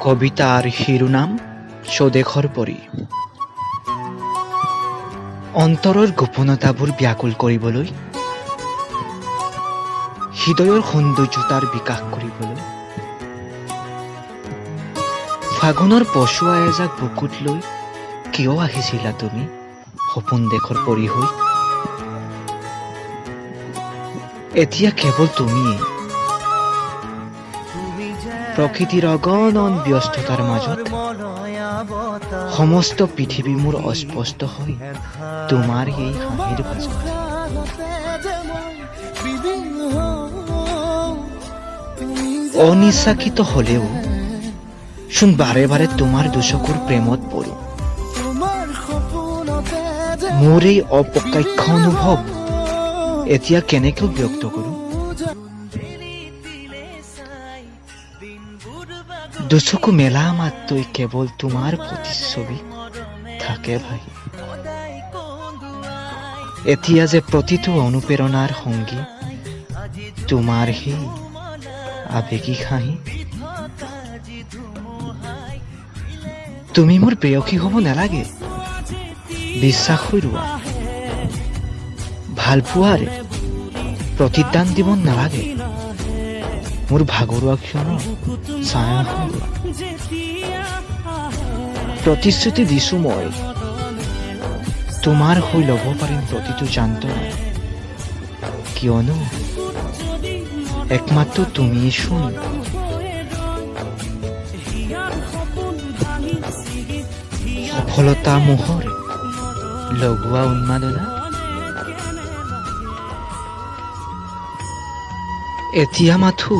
কবিতাৰ শিৰোনাম স্বদেশৰ পৰী। অন্তৰৰ গোপনতাবোৰ ব্যাকুল কৰিবলৈ, হৃদয়ৰ সৌন্দৰ্যতাৰ বিকাশ কৰিবলৈ, ফাগুনৰ পচোৱা এজাক বুকুত লৈ কিয় আহিছিলা তুমি সপোন দেশৰ পৰী হৈ? এতিয়া কেৱল তুমিয়েই। প্ৰকৃতিৰ অগণন ব্যস্ততাৰ মাজত সমস্ত পৃথিৱী মোৰ অস্পষ্ট হৈ তোমাৰ এই হাঁহিৰ মাজত। অনিচ্ছাকৃত হলেও চোন বাৰে বাৰে তোমাৰ দুচকুৰ প্ৰেমত পৰো। মোৰ এই অপ্ৰকাশ্য অনুভৱ এতিয়া কেনেকৈ ব্যক্ত কৰো? দুচকু মেলা মাত্ৰই কেৱল তোমাৰ প্ৰতিচ্ছবি থাকে ভাই। এতিয়া যে প্ৰতিটো অনুপ্ৰেৰণাৰ সংগী তোমাৰ সেই আৱেগিক হাঁহি। তুমি মোৰ প্ৰেয়সী হ'ব নালাগে, বিশ্বাস হৈ ৰোৱা। ভালপোৱাৰ প্ৰতিদান দিব নালাগে, মোৰ ভাগৰুৱা ক্ষণৰ ছায়া হৈ ৰোৱা। প্ৰতিশ্ৰুতি দিছো মই, তোমাৰ হৈ ল'ব পাৰিম প্ৰতিটো যান্ত্ৰণা, কিয়নো একমাত্ৰ তুমিয়ে চোন সফলতা মোহৰ লগোৱা উন্মাদনা। এতিয়া মাথো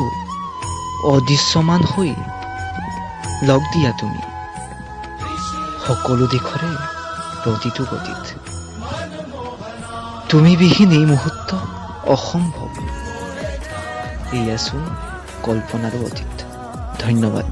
অদৃশ্যমান হৈ লগ দিয়া তুমি সকলো দিশৰে প্ৰতিটো গতিত। তুমি বিহীন এই মুহূৰ্ত অসম্ভৱ, এয়াচোন কল্পনাৰো অতীত। ধন্যবাদ।